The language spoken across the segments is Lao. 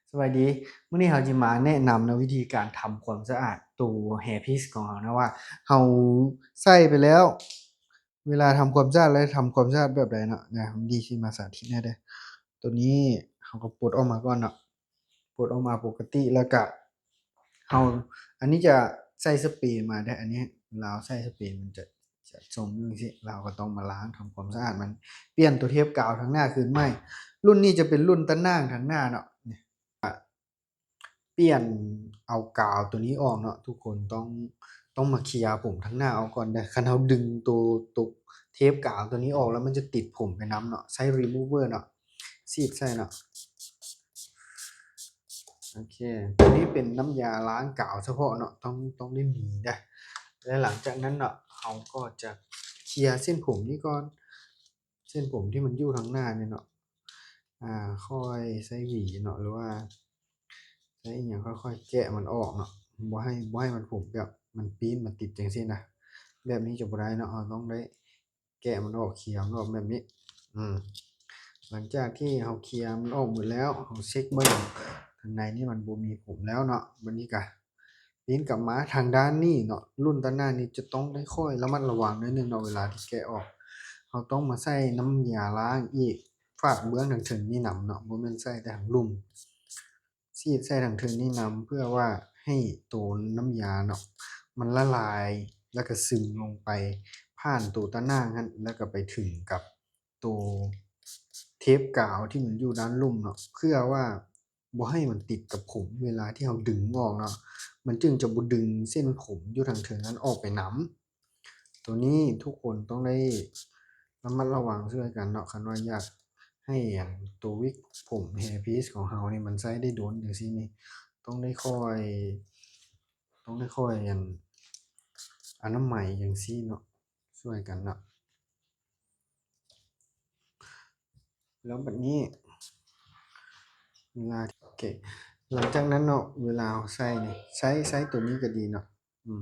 ສະບາຍດີ, ມື້ນີ້ເຮົາຈະມາແນະນຳໃນວິທີການທຳຄວາມສະອາດໂຕແຮພີສຂອງເຮົານະ ວ່າເຮົາໃຊ້ໄປແລ້ວ ເວລາທຳຄວາມສະອາດ ແລະ ທຳຄວາມສະອາດແບບໃດເນາະ. ນະ ດຽວຊິມາສາທິດໃຫ້ເດີ້. ໂຕນີ້ເຮົາກໍປົດອອກມາກ່ອນເນາະ, ປົດອອກມາປົກກະຕິ ແລ້ວກະເຮົາ ອັນນີ້ຈະໃຊ້ສະເປມາເດີ້. ອັນນີ້ລາວໃຊ້ສະເປມັນຈະ ຈະຊົງຢູ່ຈັ່ງຊີ້ ລາວກໍຕ້ອງມາລ້າງທຳຄວາມສະອາດມັນ, ປ່ຽນໂຕເທບກາວທາງໜ້າຄືນໃໝ່. ລຸ້ນນີ້ຈະເປັນລຸ້ນຕາໜ່າງທາງໜ້າເນາະ. ປ່ຽນເອົາກາວໂຕນີ້ອອກເນາະ, ທຸກຄົນຕ້ອງ ຕ້ອງມາເຄຍຜົມທາງໜ້າອອກກ່ອນເດີ້. ຄັນເຮົາດຶງໂຕ ໂຕເທບກາວໂຕນີ້ອອກແລ້ວ ມັນຈະຕິດຜົມໄປນຳເນາະ. ໃຊ້ຣີມູເວີເນາະ, ສີດໃສ່ເນາະ. ໂອເຄ ໂຕນີ້ເປັນນ້ຳຢາລ້າງກາວສະເພາະເນາະ, ຕ້ອງ ຕ້ອງໄດ້ມີເດີ້. ແລະ ຫຼັງຈາກນັ້ນເນາະ ເຮົາກໍຈະເຄຍເສັ້ນຜົມນີ້ກ່ອນ, ເສັ້ນຜົມທີ່ມັນຢູ່ທາງໜ້ານີ້ເນາະ. ອາ ຄ່ອຍໃຊ້ຫວີເນາະ ຫຼືວ່າໃຊ້ອີ່ຫຍັງ ຄ່ອຍໆແກະມັນອອກເນາະ, ບໍ່ໃຫ້ ບໍ່ໃຫ້ມັນຜົມແບບມັນປີ້ນມາຕິດຈັ່ງຊີ້ນະ. ແບບນີ້ຈະບໍ່ໄດ້ເນາະ, ເຮົາຕ້ອງໄດ້ແກະມັນອອກ ເຄຍມັນອອກແບບນີ້. ອືມ ຫຼັງຈາກທີ່ເຮົາເຄຍມັນອອກໝົດແລ້ວ ເຮົາເຊັກເບິ່ງ ຂ້າງໃນນີ້ມັນບໍ່ມີຜົມແລ້ວເນາະ. ບັດນີ້ກະ ປີ້ນກັບມາທາງດ້ານນີ້ເນາະ, ລຸ້ນຕາໜ້ານີ້ຈະຕ້ອງໄດ້ຄ່ອຍລະມັດລະວັງໜ້ອຍໜຶ່ງເນາະ ເວລາທີ່ແກະອອກ. ເຮົາຕ້ອງມາໃສ່ນ້ຳຢາລ້າງອີກ ຝາກເບື້ອງທາງເທິງນີ້ນຳເນາະ, ບໍ່ແມ່ນໃສ່ແຕ່ທາງລຸ່ມ. ສີດໃສ່ທາງເທິງນີ້ນຳ ເພື່ອວ່າໃຫ້ໂຕນ້ຳຢາເນາະ ມັນລະລາຍ ແລ້ວກະຊຶມລົງໄປຜ່ານໂຕຕາໜ່າງຫັ້ນ ແລ້ວກະໄປເຖິງກັບໂຕເທບກາວທີ່ມັນຢູ່ດ້ານລຸ່ມເນາະ, ເພື່ອວ່າ ບໍ່ໃຫ້ມັນຕິດກັບຜົມເວລາທີ່ເຮົາດຶງອອກເນາະ, ມັນຈຶ່ງຈະບໍ່ດຶງເສັ້ນຜົມຢູ່ທາງເທິງນັ້ນອອກໄປນຳ. ໂຕນີ້ທຸກຄົນຕ້ອງໄດ້ລະມັດລະວັງຊ່ວຍກັນເນາະ, ຄັນວ່າຢາກໃຫ້ອັນໂຕວິກຜົມແຮພີສຂອງເຮົານີ້ມັນໃຊ້ໄດ້ດົນຈັ່ງຊີ້ນີ້ ຕ້ອງໄດ້ຄ່ອຍ ຕ້ອງໄດ້ຄ່ອຍອັນ ອະນາໄມຈັ່ງຊີ້ເນາະ, ຊ່ວຍກັນເນາະ. ແລ້ວບັດນີ້ເວລາ ໂອເຄ ຫຼັງຈາກນັ້ນເນາະ ເວລາເຮົາໃສ່ນີ້ ໃຊ້ ໃຊ້ໂຕນີ້ກໍດີເນາະ. ອືມ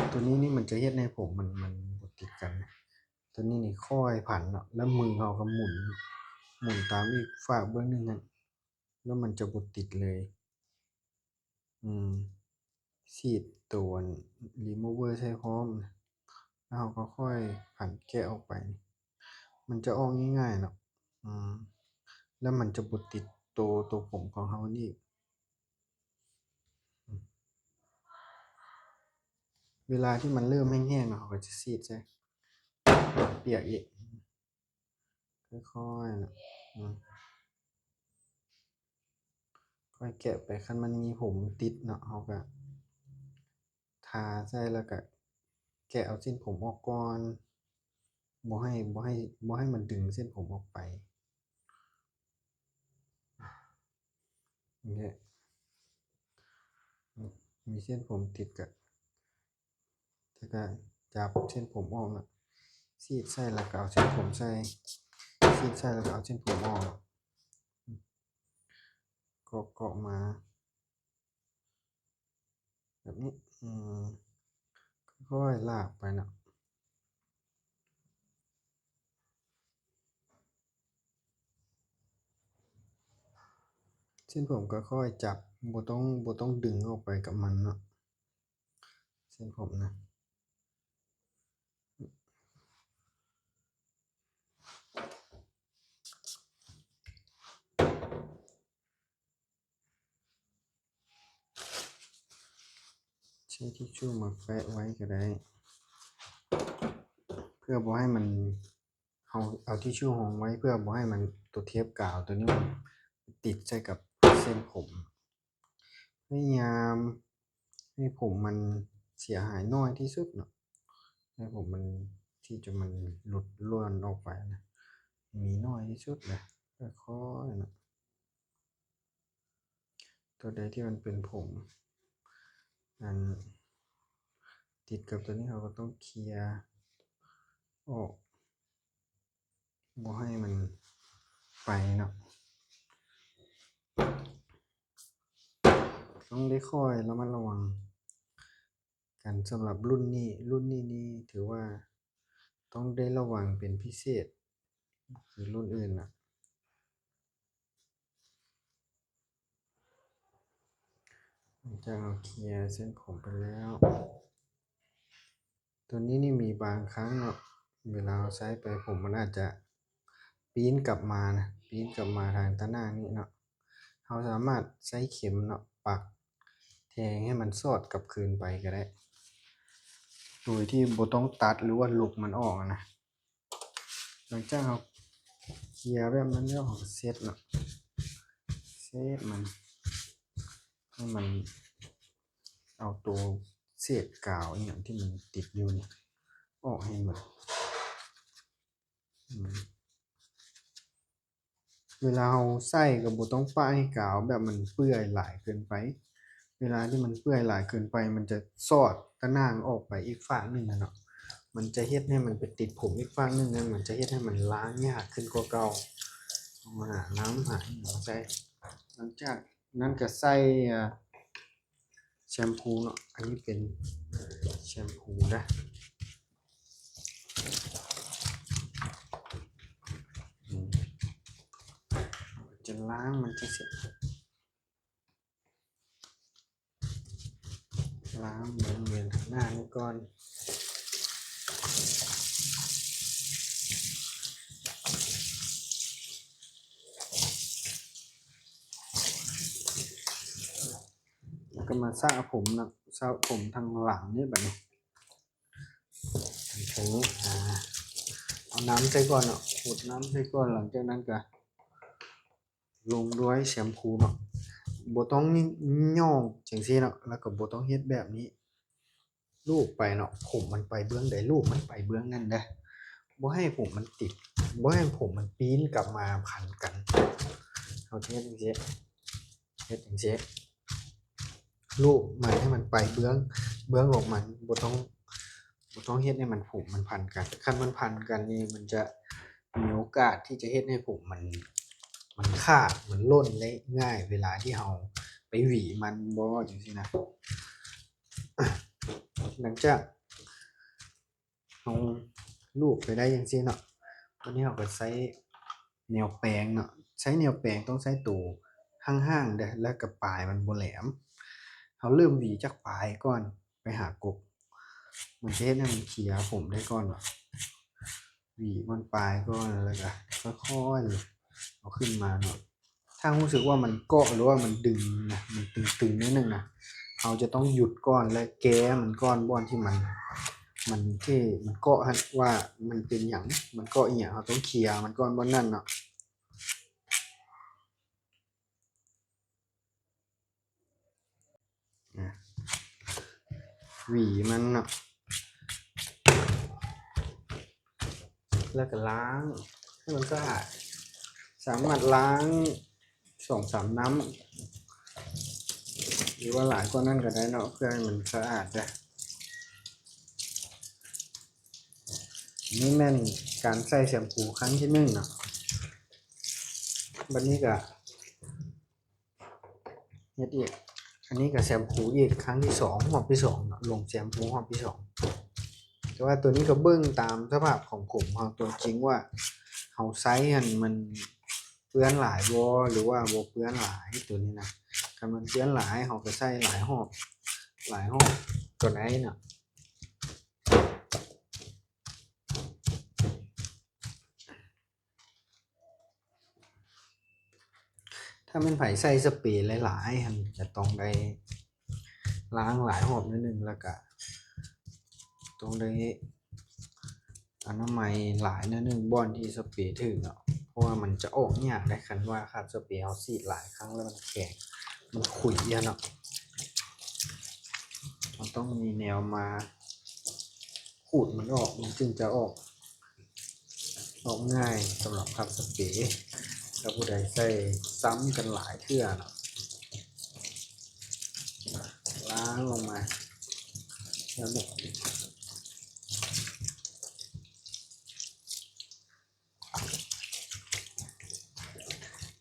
ໂຕນີ້ນີ້ມັນຈະເຮັດໃຫ້ຜົມມັນ ມັນບໍ່ຕິດກັນ. ໂຕນີ້ນີ້ຄ່ອຍຜັນເນາະ ແລ້ວມືເຮົາກໍໝູນ ໝູນຕາມອີກຝາກເບື້ອງໜຶ່ງຫັ້ນ ແລ້ວມັນຈະບໍ່ຕິດເລີຍ. ອືມ ສີດໂຕອັນຣີມູເວີໃສ່ພ້ອມ ແລ້ວເຮົາກໍຄ່ອຍຜັນແກະອອກໄປ ມັນຈະອອກງ່າຍໆເນາະ. ອືມ ແລ້ວມັນຈະບໍ່ຕິດໂຕ ໂຕຜົມຂອງເຮົານີ້. ເວລາທີ່ມັນເລີ່ມແຫ້ງໆເນາະ ເຮົາກໍຈະສີດໃສ່ ປຽກອີກ. ຄ່ອຍໆເນາະ ອືມ ຄ່ອຍແກະໄປ. ຄັນມັນມີຜົມຕິດເນາະ ເຮົາກະທາໃສ່ ແລ້ວກະແກະເອົາເສັ້ນຜົມອອກກ່ອນ, ບໍ່ໃຫ້ ບໍ່ໃຫ້ ບໍ່ໃຫ້ມັນດຶງເສັ້ນຜົມອອກໄປ. ໂອເຄ ມີເສັ້ນຜົມຕິດກະ ແລ້ວກະຈັບເສັ້ນຜົມອອກເນາະ, ສີດໃສ່ແລ້ວກະເອົາເສັ້ນຜົມໃສ່ ສີດໃສ່ແລ້ວກະເອົາເສັ້ນຜົມອອກ ເກາະ ເກາະມາແບບນີ້. ອືມ ຄ່ອຍໆລາກໄປເນາະ. ເສັ້ນຜົມກໍຄ່ອຍຈັບ ບໍ່ຕ້ອງ ບໍ່ຕ້ອງດຶງອອກໄປກັບມັນເນາະ ເສັ້ນຜົມນະ. ໃຊ້ທິຊຊູມາແປະໄວ້ກໍໄດ້ ເພື່ອບໍ່ໃຫ້ມັນ ເຮົາເອົາທິຊຊູຮອງໄວ້ ເພື່ອບໍ່ໃຫ້ມັນ ຕົວເທບກາວຕົວນີ້ມັນຕິດໃສ່ກັບເສັ້ນຜົມ. ພະຍາຍາມໃຫ້ຜົມມັນເສຍຫາຍໜ້ອຍທີ່ສຸດເນາະ, ໃຫ້ຜົມມັນ ທີ່ຈະມັນຫຼຸດລ່ວນອອກໄປນະ ມີໜ້ອຍທີ່ສຸດນະ, ຄ່ອຍໆເນາະ. ຕົວໃດທີ່ມັນເປັນຜົມ ອັນ ຕິດກັບຕົວນີ້ ເຮົາກໍຕ້ອງເຄຍອອກ ບໍ່ໃຫ້ມັນໄປເນາະ. ຕ້ອງໄດ້ຄ່ອຍລະມັດລະວັງກັນສຳລັບລຸ້ນນີ້. ລຸ້ນນີ້ນີ້ຖືວ່າຕ້ອງໄດ້ລະວັງເປັນພິເສດ ຄືລຸ້ນອື່ນນະ. ຈາກເຮົາເຄຍເສັ້ນຜົມໄປແລ້ວ ຕົວນີ້ນີ້ມີບາງຄັ້ງເນາະ ເວລາເຮົາໃຊ້ໄປຜົມມັນອາດຈະປີ້ນກັບມານະ ປີ້ນກັບມາທາງຕາໜ້ານີ້ເນາະ. ເຮົາສາມາດໃຊ້ເຂັມເນາະ ປັກແທງໃຫ້ມັນສອດກັບຄືນໄປກໍໄດ້ ໂດຍທີ່ບໍ່ຕ້ອງຕັດ ຫຼືວ່າຫຼຸກມັນອອກນະ. ຫຼັງຈາກເຮົາເຄຍແບບນັ້ນແລ້ວ ເຮົາກໍເຊັດເນາະ ເຊັດມັນ ໃຫ້ມັນເອົາໂຕເສດກາວອີ່ຫຍັງທີ່ມັນຕິດຢູ່ນີ້ອອກໃຫ້ໝົດ. ອືມ ເວລາເຮົາໃສ່ກໍບໍ່ຕ້ອງປະໃຫ້ກາວແບບມັນເປື່ອຍຫຼາຍເກີນໄປ. ເວລາທີ່ມັນເປື່ອຍຫຼາຍເກີນໄປ ມັນຈະສອດຕາໜ່າງອອກໄປອີກຟາກໜຶ່ງນະເນາະ. ມັນຈະເຮັດໃຫ້ມັນໄປຕິດຜົມອີກຟາກໜຶ່ງ ແລ້ວມັນຈະເຮັດໃຫ້ມັນລ້າງຍາກຂຶ້ນກວ່າເກົ່າ. ເຮົາຫານ້ຳຫາຫຍັງມາໃສ່. ຫຼັງຈາກນັ້ນກໍໃສ່ ອາ ແຊມພູເນາະ ອັນນີ້ເປັນແຊມພູນະ ອືມ ຈະລ້າງມັນຈັ່ງຊີ້ ລ້າງບໍລິເວນທາງໜ້ານີ້ກ່ອນ. ແລ້ວກໍມາສະຜົມເນາະ ສະຜົມທາງຫຼັງນີ້ບາດນີ້ ທາງນີ້ ອາ ເອົານ້ຳໃສ່ກ່ອນເນາະ ຫົດນ້ຳໃສ່ກ່ອນ. ຫຼັງຈາກນັ້ນກໍລົງດ້ວຍແຊມພູເນາະ ບໍ່ຕ້ອງຫຍໍ້ຈັ່ງຊີ້ເນາະ ແລ້ວກໍບໍ່ຕ້ອງເຮັດແບບນີ້ ລູບໄປເນາະ ຜົມມັນໄປເບື້ອງໃດ ລູບມັນໄປເບື້ອງນັ້ນເດີ້ ບໍ່ໃຫ້ຜົມມັນຕິດ ບໍ່ໃຫ້ຜົມມັນປີ້ນກັບມາພັນກັນ. ເຮົາຈະເຮັດຈັ່ງຊີ້ ເຮັດຈັ່ງຊີ້ ລູບມັນໃຫ້ມັນໄປເບື້ອງ ເບື້ອງຂອງມັນ ບໍ່ຕ້ອງ ບໍ່ຕ້ອງເຮັດໃຫ້ມັນ ຜົມມັນພັນກັນ. ຄັນມັນພັນກັນນີ້ ມັນຈະມີໂອກາດທີ່ຈະເຮັດໃຫ້ຜົມມັນ ມັນຂາດ ມັນຫຼົ່ນໄດ້ງ່າຍ ເວລາທີ່ເຮົາໄປຫວີມັນ ບໍ່ ຈັ່ງຊີ້ນະ. ຫຼັງຈາກເຮົາລູບໄປໄດ້ຈັ່ງຊີ້ເນາະ ບາດນີ້ເຮົາກໍໃຊ້ແນວແປງເນາະ ໃຊ້ແນວແປງຕ້ອງໃຊ້ໂຕຫ້າງໆເດີ້ ແລ້ວກໍປາຍມັນບໍ່ແຫຼມ. ເຮົາເລີ່ມຫວີຈາກປາຍກ່ອນ ໄປຫາກົກ ມັນຈະເຮັດໃຫ້ມັນເຄຍຜົມໄດ້ກ່ອນເນາະ ຫວີມັນປາຍກ່ອນ ແລ້ວກໍຄ່ອຍໆເອົາຂຶ້ນມາເນາະ. ຖ້າຮູ້ສຶກວ່າມັນເກາະ ຫຼືວ່າມັນດຶງນະ ມັນຕຶງໆໜ້ອຍໜຶ່ງນະ ເຮົາຈະຕ້ອງຢຸດກ່ອນ ແລະ ແກ້ມັນກ່ອນ ບ່ອນທີ່ມັນ ມັນທີ່ມັນເກາະຫັ້ນ ວ່າມັນເປັນຫຍັງ ມັນເກາະອີ່ຫຍັງ ເຮົາຕ້ອງເຄຍມັນກ່ອນ ບ່ອນນັ້ນເນາະ. ອາ ຫວີມັນເນາະ ແລ້ວກໍລ້າງໃຫ້ມັນສະອາດ ສາມາດລ້າງສອງສາມນ້ຳ ຫຼືວ່າຫຼາຍກວ່ານັ້ນກໍໄດ້ເນາະ ເພື່ອໃຫ້ມັນສະອາດເດີ້. ນີ້ແມ່ນການໃສ່ແຊມພູຄັ້ງທີໜຶ່ງເນາະ ບາດນີ້ກໍ ເຮັດອີກ ອັນນີ້ກໍແຊມພູອີກຄັ້ງທີສອງ ຮອບທີສອງເນາະ ລົງແຊມພູຮອບທີສອງ. ແຕ່ວ່າຕົວນີ້ກໍເບິ່ງຕາມສະພາບຂອງຜົມເຮົາຕົວຈິງວ່າເຮົາໃຊ້ຫັ້ນມັນເປື້ອນຫຼາຍບໍ່ ຫຼືວ່າບໍ່ເປື້ອນຫຼາຍ ຕົວນີ້ນະ. ຄັນມັນເປື້ອນຫຼາຍ ເຮົາກໍໃຊ້ຫຼາຍຮອບ ຫຼາຍຮອບກໍໄດ້ເນາະ. ຖ້າແມ່ນໃຜໃສ່ສະເປຫຼາຍໆ ຫັ້ນຈະຕ້ອງໄດ້ລ້າງຫຼາຍຮອບໜ້ອຍໜຶ່ງ ແລ້ວກະຕ້ອງໄດ້ອະນາໄມຫຼາຍໜ້ອຍໜຶ່ງ ບ່ອນທີ່ສະເປຖືກເນາະ ເພາະວ່າມັນຈະອອກຍາກເດ້. ຄັນວ່າຄາບສະເປເຮົາສີດຫຼາຍຄັ້ງແລ້ວມັນແຂງ ມັນຂຸຍເນາະ ເຮົາຕ້ອງມີແນວມາ ຂູດມັນອອກ ມັນຈຶ່ງຈະອອກ ອອກງ່າຍສຳລັບຄາບສະເປ. ຖ້າຜູ້ໃດໃສ່ຊ້ຳກັນຫຼາຍເທື່ອເນາະ ລ້າງລົງມາແລ້ວເນາະ.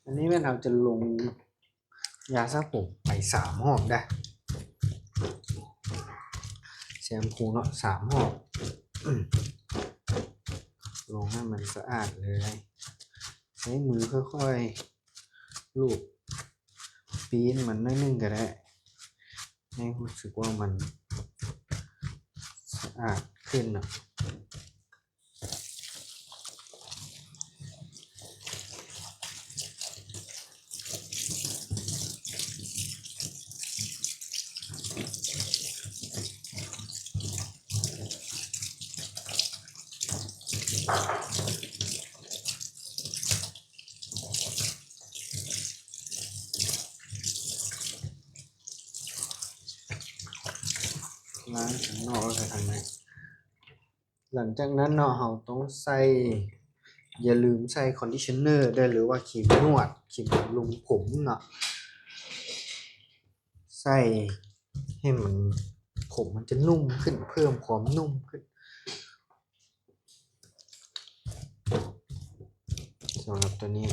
ອັນນີ້ແມ່ນເຮົາຈະລົງ ຢາສະຜົມໄປສາມຮອບໄດ໋ ແຊມພູເນາະ ສາມຮອບ ລົງໃຫ້ມັນສະອາດເລີຍ ໃຊ້ມືຄ່ອຍໆ ລູບ ປີ້ນມັນໜ້ອຍໜຶ່ງກໍໄດ້ ໃຫ້ຮູ້ສຶກວ່າມັນສະອາດຂຶ້ນເນາະ. ລ້າງຂ້າງນອກແລ້ວກໍຂ້າງໃນ. ຫຼັງຈາກນັ້ນເນາະ ເຮົາຕ້ອງໃຊ້ ຢ່າລືມໃຊ້ຄອນດິຊັນເນີເດີ ຫຼືວ່າຄຣີມນວດ ຄຣີມບຳລຸງຜົມເນາະ ໃຊ້ໃຫ້ມັນ ຜົມມັນຈະນຸ້ມຂຶ້ນ ເພີ່ມຄວາມນຸ້ມຂຶ້ນ. ສຳລັບຕົວນີ້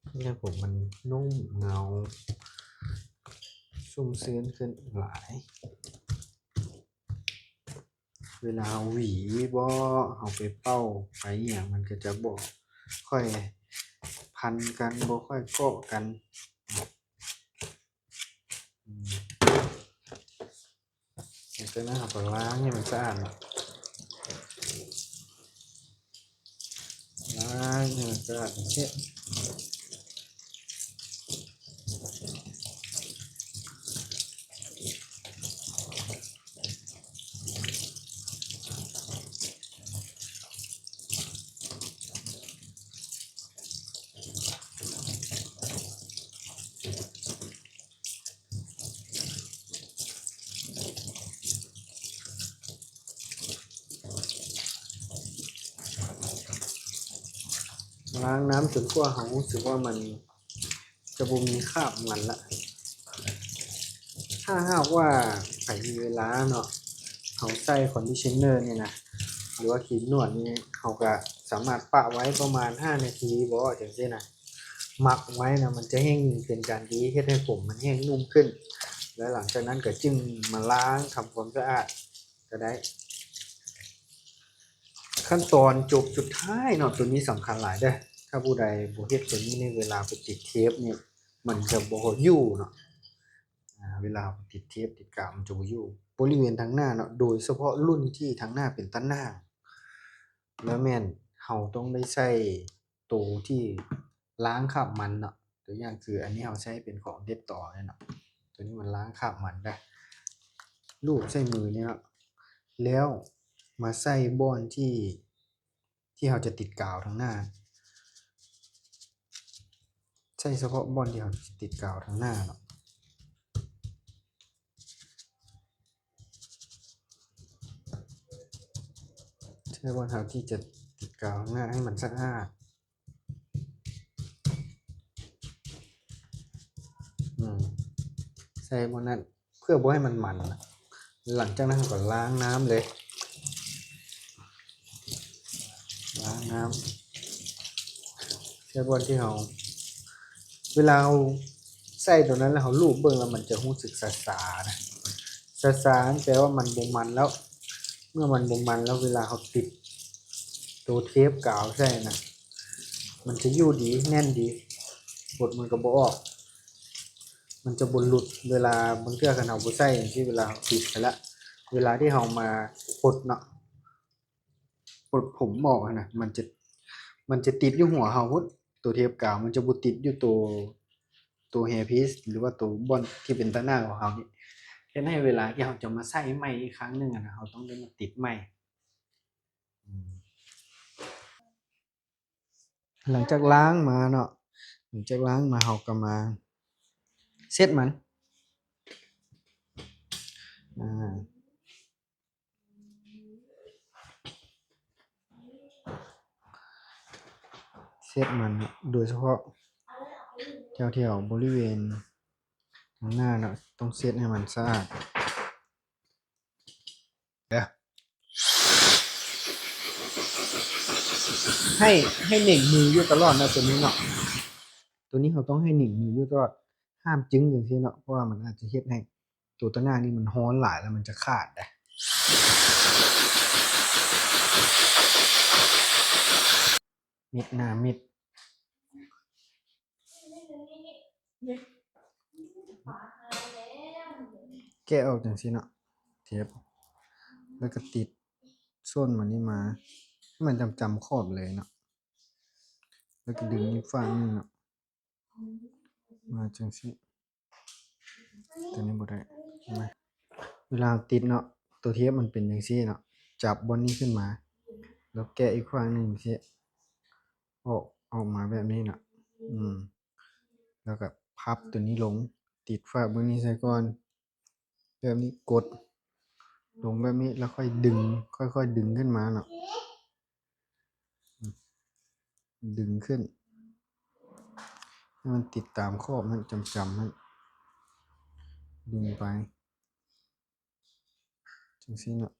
ເຮັດໃຫ້ຜົມມັນນຸ້ມເງົາ ຊຸ່ມຊື່ນຂຶ້ນຫຼາຍ. ເວລາເຮົາຫວີບໍ ເຮົາໄປເປົ່າໄປອີ່ຫຍັງ ມັນກໍຈະບໍ່ຄ່ອຍພັນກັນ ບໍ່ຄ່ອຍເກາະກັນ. ອືມ ຫຼັງຈາກນັ້ນເຮົາກໍລ້າງໃຫ້ມັນສະອາດເນາະ ລ້າງໃຫ້ມັນສະອາດເນາະ. ລ້າງນ້ຳຈົນກວ່າເຮົາຮູ້ສຶກວ່າມັນຈະບໍ່ມີຄາບມັນລະ. ຖ້າຫາກວ່າໃຜມີເວລາເນາະ ເຮົາໃຊ້ຄອນດິຊັນເນີນີ້ນະ ຫຼືວ່າຄຣີມນວດນີ້ ເຮົາກະສາມາດປະໄວ້ປະມານຫ້ານາທີບໍ ຈັ່ງຊີ້ນະ ໝັກໄວ້ນະ ມັນຈະແຮ່ງເປັນການດີ ເຮັດໃຫ້ຜົມມັນແຮ່ງນຸ້ມຂຶ້ນ ແລະ ຫຼັງຈາກນັ້ນກໍຈຶ່ງມາລ້າງທຳຄວາມສະອາດກໍໄດ້. ຂັ້ນຕອນຈົບສຸດທ້າຍເນາະ ໂຕນີ້ສຳຄັນຫຼາຍເດີ້ ຖ້າຜູ້ໃດບໍ່ເຮັດໂຕນີ້ໃນເວລາໄປຕິດເທບນີ້ ມັນຈະບໍ່ຢູ່ເນາະ ອາ ເວລາເຮົາໄປຕິດເທບຕິດກາວມັນຈະບໍ່ຢູ່. ບໍລິເວນທາງໜ້າເນາະ ໂດຍສະເພາະລຸ້ນທີ່ທາງໜ້າເປັນຕາໜ່າງ ແລ້ວແມ່ນເຮົາຕ້ອງໄດ້ໃຊ້ໂຕທີ່ລ້າງຄາບມັນເນາະ ຕົວຢ່າງຄືອັນນີ້ເຮົາໃຊ້ເປັນຂອງເດັດຕໍ່ເນາະ ໂຕນີ້ມັນລ້າງຄາບມັນໄດ້ ລູບໃສ່ມືນີ້ເນາະ ແລ້ວມາໃສ່ບ່ອນທີ່ ທີ່ເຮົາຈະຕິດກາວທາງໜ້າ ໃຊ້ສະເພາະບ່ອນທີ່ເຮົາຈະຕິດກາວທາງໜ້າເນາະ ໃຊ້ບ່ອນເຮົາທີ່ຈະຕິດກາວທາງໜ້າໃຫ້ມັນສະອາດ ອືມ ໃສ່ໝົດນັ້ນ ເພື່ອບໍ່ໃຫ້ມັນມັນນະ. ຫຼັງຈາກນັ້ນເຮົາກໍລ້າງນ້ຳເລີຍ ລ້າງນ້ຳ ໃສ່ບ່ອນທີ່ເຮົາ ເວລາເຮົາໃສ່ຕົວນັ້ນແລ້ວ ເຮົາລູບເບິ່ງແລ້ວ ມັນຈະຮູ້ສຶກຊາໆນະ ຊາໆນັ້ນແປວ່າມັນບໍ່ມັນແລ້ວ. ເມື່ອມັນບໍ່ມັນແລ້ວ ເວລາເຮົາຕິດໂຕເທບກາວໃສ່ນະ ມັນຈະຢູ່ດີ ແໜ້ນດີ ຫົດມັນກໍບໍ່ອອກ ມັນຈະບໍ່ຫຼຸດ. ເວລາບາງເທື່ອຄັນເຮົາບໍ່ໃສ່ຈັ່ງຊີ້ ເວລາເຮົາຕິດໄປລະ ເວລາທີ່ເຮົາມາປົດເນາະ ປົດຜົມອອກຫັ້ນນະ ມັນຈະ ມັນຈະຕິດຢູ່ຫົວເຮົາພຸ້ນ ໂຕເທບກາວ ມັນຈະບໍ່ຕິດຢູ່ໂຕ ໂຕແຮພີດ ຫຼືວ່າໂຕບ່ອນທີ່ເປັນຕາໜ່າງຂອງເຮົານີ້ ເຮັດໃຫ້ເວລາທີ່ເຮົາຈະມາໃສ່ໃໝ່ອີກຄັ້ງໜຶ່ງຫັ້ນນະ ເຮົາຕ້ອງໄດ້ມາຕິດໃໝ່. ອືມ ຫຼັງຈາກລ້າງມາເນາະ ຫຼັງຈາກລ້າງມາ ເຮົາກໍມາເຊັດມັນ ອາ ເຊັດມັນ ໂດຍສະເພາະແຖວໆບໍລິເວນທາງໜ້າເນາະ ຕ້ອງເຊັດໃຫ້ມັນສະອາດ. ເດີ ໃຫ້ ໃຫ້ເໜັງມືຢູ່ຕະຫຼອດນະ ໂຕນີ້ເນາະ ໂຕນີ້ເຮົາຕ້ອງໃຫ້ເໜັງມືຢູ່ຕະຫຼອດ ຫ້າມຈຶງຈັ່ງຊີ້ເນາະ ເພາະວ່າມັນອາດຈະເຮັດໃຫ້ໂຕຕາໜ່າງນີ້ມັນຮ້ອນຫຼາຍແລ້ວມັນຈະຂາດເດ້. ມິດໜ້າມິດ. ແກະອອກຈັ່ງຊີ້ເນາະ ເທບ ແລ້ວກໍຕິດສົ້ນມັນນີ້ມາ ໃຫ້ມັນຈຳໆຂອບເລີຍເນາະ ແລ້ວກໍດຶງອີກຟາກໜຶ່ງເນາະ ມາຈັ່ງຊີ້ ຕົວນີ້ບໍ່ໄດ້ ເຫັນໄໝ? ເວລາເຮົາຕິດເນາະ ຕົວເທບມັນເປັນຈັ່ງຊີ້ເນາະ ຈັບບ່ອນນີ້ຂຶ້ນມາ ແລ້ວແກະອີກຟາກໜຶ່ງຊີ້ ອອກ ອອກມາແບບນີ້ເນາະ ອືມ ແລ້ວກໍພັບຕົວນີ້ລົງ ຕິດຝາເບິ່ງນີ້ໃສ່ກ່ອນ ແບບນີ້ ກົດລົງແບບນີ້ ແລ້ວຄ່ອຍດຶງ ຄ່ອຍໆດຶງຂຶ້ນມາເນາະ ອືມ ດຶງຂຶ້ນ ໃຫ້ມັນຕິດຕາມຂອບຫັ້ນ ຈຳໆຫັ້ນ ດຶງໄປ ຈັ່ງຊີ້ເນາະ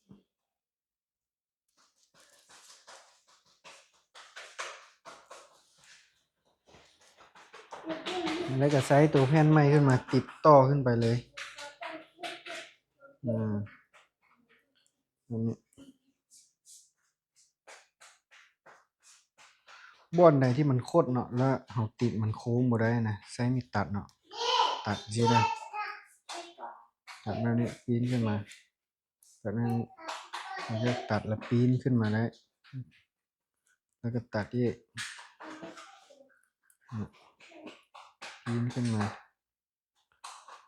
ແລ້ວກໍໃຊ້ຕົວແຜ່ນໃໝ່ຂຶ້ນມາຕິດຕໍ່ຂຶ້ນໄປເລີຍ ອາ ແບບນີ້ ບ່ອນໃດທີ່ມັນຄົດເນາະ ແລ້ວເຮົາຕິດມັນໂຄ້ງບໍ່ໄດ້ນະ ໃຊ້ມີດຕັດເນາະ ຕັດຊີ້ນະ ຕັດແບບນີ້ ປີ້ນຂຶ້ນມາ ແບບນັ້ນ ເຮົາຈະຕັດແລ້ວປີ້ນຂຶ້ນມາໄດ້ ແລ້ວກໍຕັດອີກ ປີ້ນຂຶ້ນມາ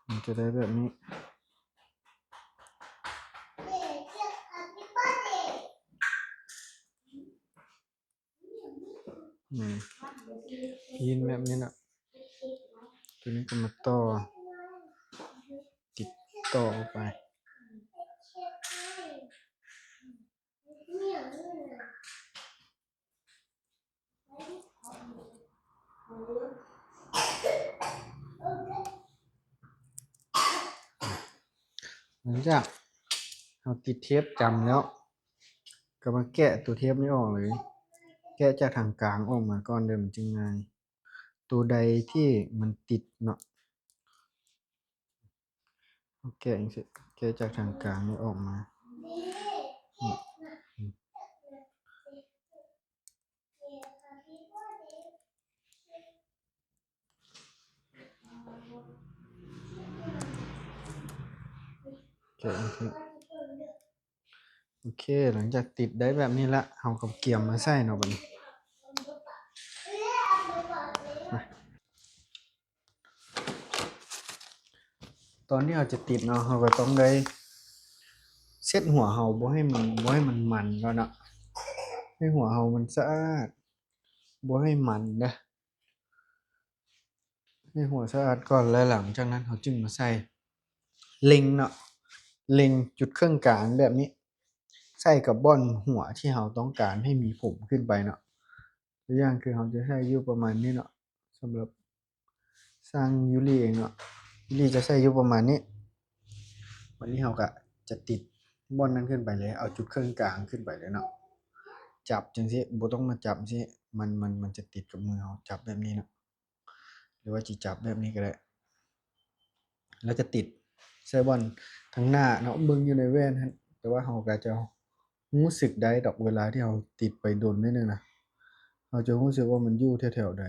ມັນຈະໄດ້ແບບນີ້ ອືມ ປີ້ນແບບນີ້ນະ ຕົວນີ້ກໍມາຕໍ່ ຕິດຕໍ່ເຂົ້າໄປ. ຫຼັງຈາກເຮົາຕິດເທບຈຳແລ້ວ ກໍມາແກະຕົວເທບນີ້ອອກເລີຍ ແກະຈາກທາງກາງອອກມາກ່ອນເດີ ມັນຈຶ່ງງ່າຍ ຕົວໃດທີ່ມັນຕິດເນາະ ເຮົາແກະຈັ່ງຊີ້ ແກະຈາກທາງກາງນີ້ອອກມາ ໂອເຄ ຫຼັງຈາກຕິດໄດ້ແບບນີ້ລະ ເຮົາກໍກຽມມາໃສ່ເນາະບັດນີ້ ຕອນທີ່ເຮົາຈະຕິດເນາະ ເຮົາກໍຕ້ອງໄດ້ເຊັດຫົວເຮົາ ບໍ່ໃຫ້ມັນ ບໍ່ໃຫ້ມັນມັນກ່ອນເນາະ ໃຫ້ຫົວເຮົາມັນສະອາດ ບໍ່ໃຫ້ມັນເດີ້ ໃຫ້ຫົວສະອາດກ່ອນ ແລະ ຫຼັງຈາກນັ້ນເຮົາຈຶ່ງມາໃສ່ເລັງເນາະ ເລັງຈຸດເຄິ່ງກາງແບບນີ້ ໃສ່ກັບບ່ອນຫົວທີ່ເຮົາຕ້ອງການໃຫ້ມີຜົມຂຶ້ນໄປເນາະ ຕົວຢ່າງຄືເຮົາຈະໃສ່ຢູ່ປະມານນີ້ເນາະ ສຳລັບຊ່າງຢູລີເອງເນາະ ຢູລີຈະໃສ່ຢູ່ປະມານນີ້ ບັດນີ້ເຮົາກະຈະຕິດບ່ອນນັ້ນຂຶ້ນໄປເລີຍ ເອົາຈຸດເຄິ່ງກາງຂຶ້ນໄປເລີຍເນາະ ຈັບຈັ່ງຊີ້ ບໍ່ຕ້ອງມາຈັບຊີ້ ມັນ ມັນ ມັນຈະຕິດກັບມືເຮົາ ຈັບແບບນີ້ເນາະ ຫຼືວ່າຊິຈັບແບບນີ້ກໍໄດ້ ແລ້ວກໍຕິດໃສ່ບ່ອນທາງໜ້າເນາະ ເບິ່ງຢູ່ໃນແວ່ນຫັ້ນ ແຕ່ວ່າເຮົາກໍຈະຮູ້ສຶກໄດ້ດອກ ເວລາທີ່ເຮົາຕິດໄປດົນໜ້ອຍໜຶ່ງນະ ເຮົາຈະຮູ້ສຶກວ່າມັນຢູ່ແຖວໆໃດ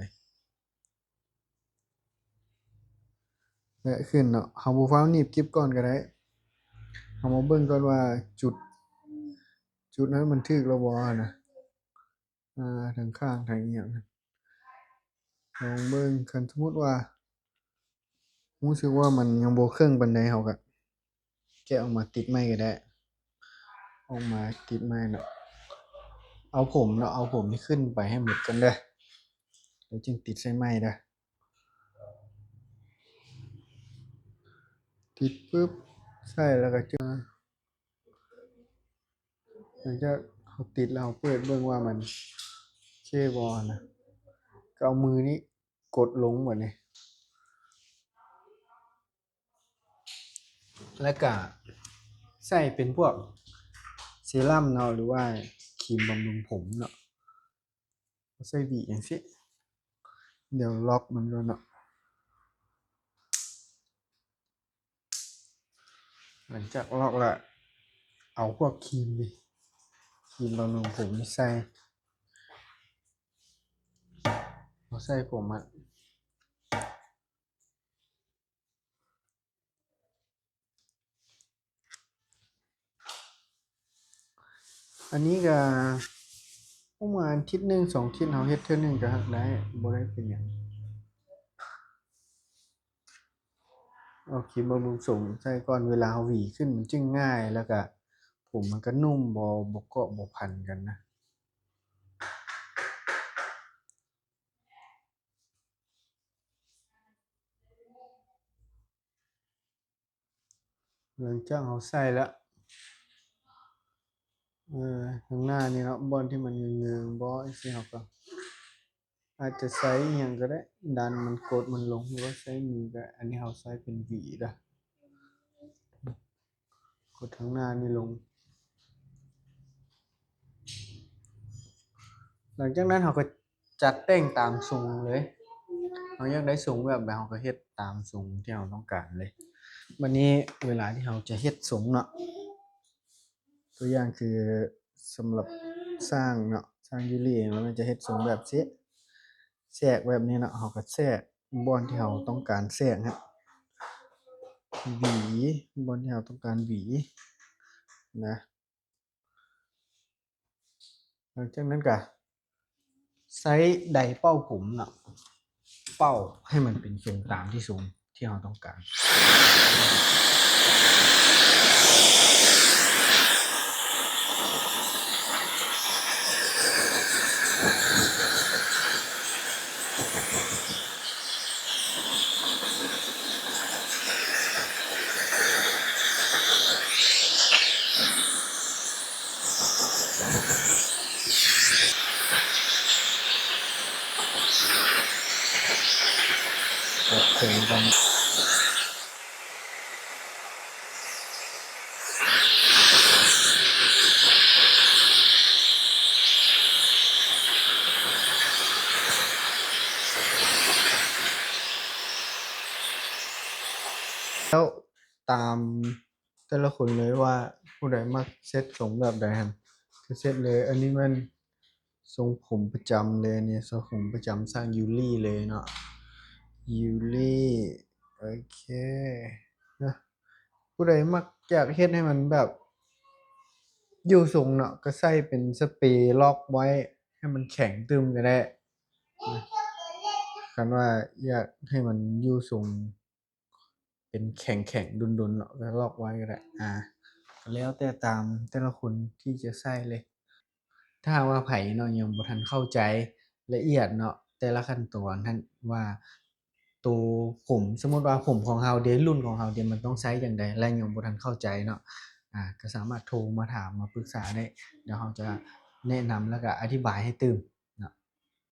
ແລະ ຂຶ້ນເນາະ ເຮົາບໍ່ຟ້າວໜີບກິບກ່ອນກໍໄດ້ ເຮົາມາເບິ່ງກ່ອນວ່າຈຸດ ຈຸດນັ້ນມັນຖືກແລ້ວບໍ່ຫັ້ນນະ ອ່າ ທາງຂ້າງ ທາງອີ່ຫຍັງ ລອງເບິ່ງ ຄັນສົມມຸດວ່າ ຮູ້ສຶກວ່າມັນຍັງບໍ່ເຄິ່ງປານໃດ ເຮົາກໍແກະອອກມາຕິດໃໝ່ກໍໄດ້ ອອກມາຕິດໃໝ່ເນາະ ເອົາຜົມເນາະ ເອົາຜົມນີ້ຂຶ້ນໄປໃຫ້ໝົດກ່ອນເດີ້ ແລ້ວຈຶ່ງຕິດໃສ່ໃໝ່ເດີ້ ຕິດປຶບ ໃສ່ແລ້ວກໍຈະ ຫຼັງຈາກເຮົາຕິດແລ້ວ ເຮົາເປີດເບິ່ງວ່າມັນໂອເຄບໍ່ນະ ກໍເອົາມືນີ້ກົດລົງແບບນີ້ ແລ້ວກະໃສ່ເປັນພວກເຊຣຳເນາະ ຫຼືວ່າຄຣີມບຳລຸງຜົມເນາະ ໃສ່ຫວີຈັ່ງຊີ້ ດຽວລັອກມັນກ່ອນເນາະ ຫຼັງຈາກລັອກແລ້ວ ເອົາພວກຄຣີມນີ້ ຄຣີມບຳລຸງຜົມນີ້ໃສ່ ເອົາໃສ່ຜົມອະ ແ ອັນນີ້ກະປະມານທິດໜຶ່ງສອງທິດ ເຮົາເຮັດເທື່ອໜຶ່ງກະຮັກໄດ້ ບໍ່ໄດ້ເປັນຫຍັງ. ເອົາຄຣີມບຳລຸງສົມໃສ່ກ່ອນ ເວລາເຮົາຫວີຂຶ້ນມັນຈຶ່ງງ່າຍ ແລ້ວກະຜົມມັນກະນຸ້ມ ບໍ່ ບໍ່ເກາະບໍ່ພັນກັນນະ. ຫຼັງຈາກເຮົາໃສ່ແລ້ວ ເອີ ທາງໜ້ານີ້ເນາະ ບ່ອນທີ່ມັນເງີງໆບໍ່ ຈັ່ງຊີ້ ເຮົາກະອາດຈະໃຊ້ອີ່ຫຍັງກະໄດ້ ດັນມັນ ກົດມັນລົງ ຫຼືວ່າໃຊ້ມືກະໄດ້. ອັນນີ້ເຮົາໃຊ້ເປັນຫວີເດີ ກົດທາງໜ້ານີ້ລົງ. ຫຼັງຈາກນັ້ນເຮົາກະຈັດແຕ່ງຕາມຊົງເລີຍ ເຮົາຢາກໄດ້ຊົງແບບໃດ ເຮົາກະເຮັດຕາມຊົງທີ່ເຮົາຕ້ອງການເລີຍ. ບາດນີ້ເວລາທີ່ເຮົາຈະເຮັດຊົງເນາະ ຕົວຢ່າງຄືສຳລັບຊ່າງເນາະ ຊ່າງຢູລີເອງ ລາວມັນຈະເຮັດຊົງແບບຊີ້ ແຊກແບບນີ້ເນາະ ເຮົາກະແຊກບ່ອນທີ່ເຮົາຕ້ອງການແຊກຫັ້ນ ຫວີບ່ອນທີ່ເຮົາຕ້ອງການຫວີນະ. ຫຼັງຈາກນັ້ນກະໃຊ້ໄດເປົ່າຜົມເນາະ ເປົ່າໃຫ້ມັນເປັນຊົງຕາມທີ່ຊົງທີ່ເຮົາຕ້ອງການ. ແລ້ວຕາມແຕ່ລະຄົນເລີຍວ່າຜູ້ໃດມັກເຊັດຊົງແບບໃດຫັ້ນກະເຊັດເລີຍ. ອັນນີ້ແມ່ນຊົງຜົມປະຈຳເລີຍ ອັນນີ້ຊົງຜົມປະຈຳຊ່າງຢູລີເລີຍເນາະ ຢູລີ. ໂອເຄນະ ຜູ້ໃດມັກຢາກເຮັດໃຫ້ມັນແບບຢູ່ຊົງເນາະ ກະໃຊ້ເປັນສະເປລັອກໄວ້ໃຫ້ມັນແຂງຕຶ້ມກະໄດ້ນະ. ຄັນວ່າຢາກໃຫ້ມັນຢູ່ຊົງເປັນແຂງໆ ດົນໆ ເນາະ ກະລັອກໄວ້ກະໄດ້ ອາ ກະແລ້ວແຕ່ຕາມແຕ່ລະຄົນທີ່ຈະໃຊ້ເລີຍ. ຖ້າຫາກວ່າໃຜເນາະ ຍັງບໍ່ທັນເຂົ້າໃຈລະອຽດເນາະ ແຕ່ລະຂັ້ນຕອນຫັ້ນວ່າໂຕຜົມ ສົມມຸດວ່າຜົມຂອງເຮົາເດ ລຸ້ນຂອງເຮົາເດ ມັນຕ້ອງໃຊ້ຈັ່ງໃດ ແລະ ຍັງບໍ່ທັນເຂົ້າໃຈເນາະ ອາ ກະສາມາດໂທມາຖາມມາປຶກສາໄດ້ ດຽວເຮົາຈະແນະນຳ ແລ້ວກະອະທິບາຍໃຫ້ຕື່ມ.